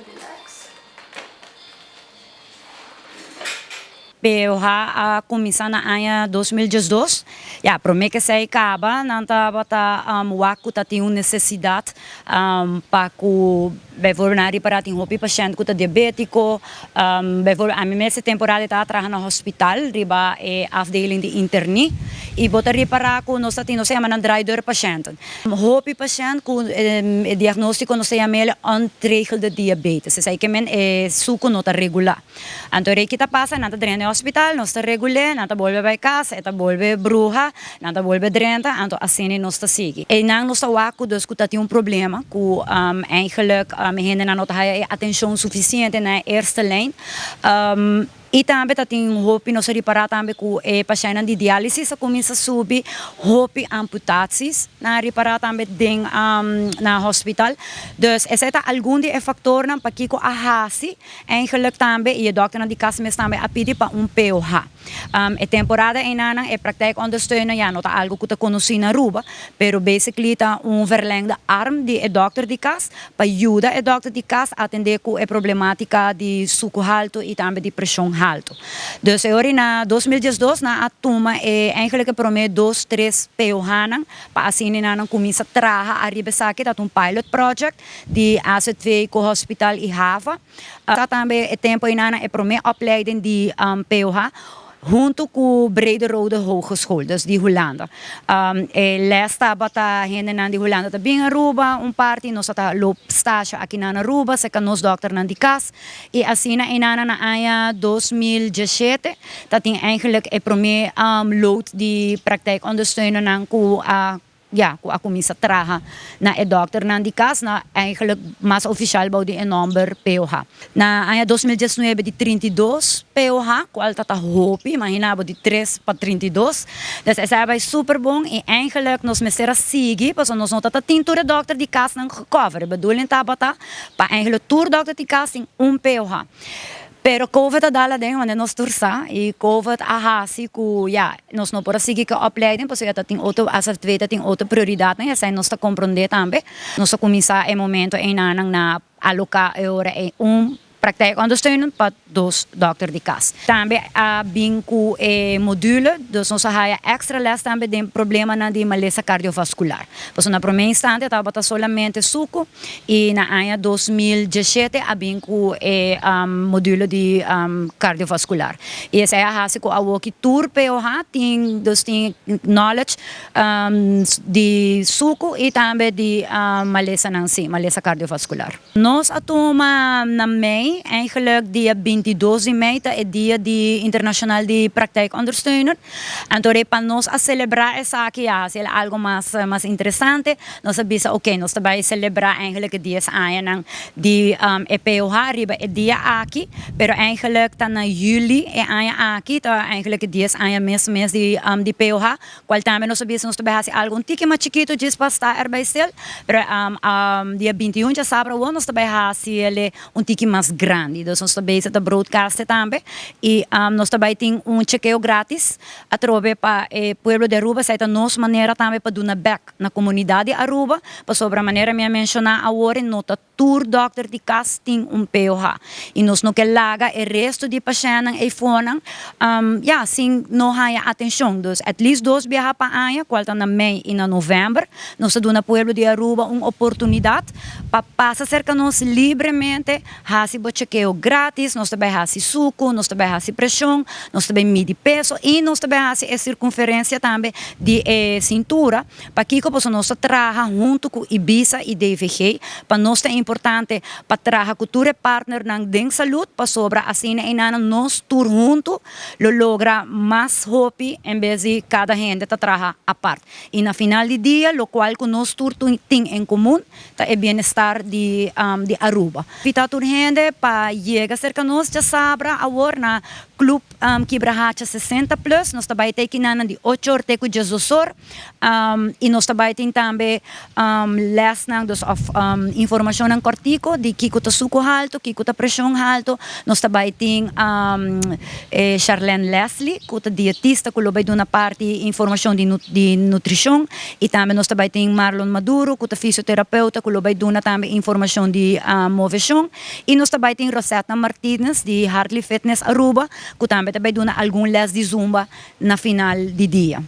Relax. POH a kuminsá na aña 2012. Ya, promé ku esei kaba, nan tabata wak ku ta tin un nesesidat pa ku bijvoorbeeld nan a ripará tin hopi pashènt ku ta diabétiko. Bijvoorbeeld ami mes e temporada tabata traha na hospital riba e afdeling di interní i bo ta ripará ku nos ta tin nos ta yama nan draaideurpashènten. Hopi pashènt ku e diagnóstiko nos ta yam'el ontregelde diabetes, esei ke men e suku no ta regulá. Anto rei ki ta pasa, nan ta drenta e hospital, nos ta regul'é, nan ta bolbe bai kas, e ta bolbe bruha, nan ta bolbe drenta, anto asina nos ta sigui. Einan nos ta wak ku dus ku ta tin un problema ku eigenlijk e hendenan no ta haya e atenshon sufisiente na e eerste lijn. I tambe ta tin hopi, nos a ripará tambe ku e pashèntnan di diálisis a kuminsá subi, hopi amputaties nan a ripará tambe den na hospital. Dus esei ta algun di e faktornan pakiko a hasi Eigenlijk tambe i e dòkternan di kas mes tambe a pidi pa un POH. E temporada einanan e praktijkondersteuner ya no ta algo ku ta konosí na Aruba, pero basically ta un verlengde arm di e dòkter di kas pa yuda e dòkter di kas atendé ku e problematika di suku haltu i tambe di preshon haltu. Dus e ora na 2012 nan a tuma e eigenlijk e promé dos tres POH-nan pa asina nan kuminsá traha ariba esaki, ta un pilot project. Di AZV ku Hospital i Hava. Ta tambe e tempu einan e promé opleiding di POH huntu ku Brederode Hogeschool, dus di Hulanda. E les tabata hendenan di Hulanda ta bin Aruba un parti, nos ta loop stage akinan Aruba serka nos dòkternan di kas i asina einan na aña 2017 ta tin eigenlijk e promé load di praktijkondersteunernan ku a Ya, ku a kuminsá traha na e dòkternan di kas, na eigenlijk mas ofishal bou di e nòmber POH. Na aña 2019 di 32 POH, kual ta ta hopi, imaginá bo di tres pa 32. Dus esei a bai super bon i eigenlijk nos mester a sigui pasobra nos no ta ta tin tur e dòkter di kasnan gecover. E bedoeling tabata pa eigenlijk tur dòkter di kas tin un POH. Pero Covid a dal aden wanneer nos tur sa y Covid a haci cu ya nos no por a sigui cu e opleiding pasobra ya ta tin otro AZV ta tin otro prioridadnan y esey nos ta comprende tambe. Nos a cuminsa e momento eynanan na aloca e ora ey un praktijkondersteuner pa dos dokter di cas. Tambe a bin cu e module dus nos a haya extra les tambe den problemanan di malesa cardiovascular. Pasobra na prome instante tabata solamente sucu. I na aña 2017 a bin ku e module di cardiovascular. I esei a hasi ku awoki tur POH tin dus tin knowledge di suku i tambe di malesanan si, malesa cardiovascular. Nos a tuma na mei, eigenlijk dia 22 di mei ta e dia di internacional di praktijkondersteuner. Anto rei pa nos a selebrá esaki a hasi el algo mas mas interesante. Nos a bisa oke nos ta bai selebrá eigenlijk e dies añanan di e POH riba e dia aki, pero eigenlijk ta na juli e aña aki ta eigenlijk e dies aña mes mes di di POH, kual tambe nos a bisa nos ta bai hasi algo un tiki mas chikitu djis pa sta erbij stil, pero dia 21 djasabra awor nos ta bai hasi el un tiki mas grandi. Dus nos ta bezig ta broadcaste tambe y nos ta bay tin un chekeo gratis atrobe pa e pueblo di Aruba. Esey ta nos manera tambe pa duna bek na comunidad di Aruba pasobra manera mi a menciona awor e no ta tur dokter di cas tin un POH y nos no ke laga e resto di pashentnan eyfonan ya sin no haya atencion. Dus at least dos biaha pa aña cual ta na mei y na november nos ta duna pueblo di Aruba un oportunidad pa pasa serka nos libremente, hasi bo chekeo gratis, nos ta bai hasi suku, nos ta bai hasi preshon, nos ta bai midi peso i nos ta bai hasi e sirkunferensia tambe di e sintura. Pakiko? Pasobra nos ta traha huntu ku Ibisa i DVG. Pa nos ta importante pa traha ku tur e partnernan den salud pasobra asina einan nos tur huntu lo logra mas hopi en bes di kada hende ta traha apart. I na final di dia lokual ku nos tur tin en komun ta e bienestar di di Aruba. Invita tur hende. pa yega serka nos djasabra awor na Club Kibrahacha 60 Plus. Nos ta bai ta akinan di 8 or te ku 12 or. I nos ta bai tin tambe lesnan, dus of informashonnan kòrtiku di kiko ta suku haltu, kiko ta preshon haltu. Nos ta bai tin Charlene Leslie, ku ta dietista, ku lo bai duna parti informashon di nutrishon. I tambe nos ta bai tin Marlon Maduro, ku ta fisioterapeuta, ku lo bai duna tambe informashon di moveshon. I nos ta bai tin Rosetta Martinez di Hartley Fitness Aruba, ku tambe ta bai duna algun les di Zumba na final di dia.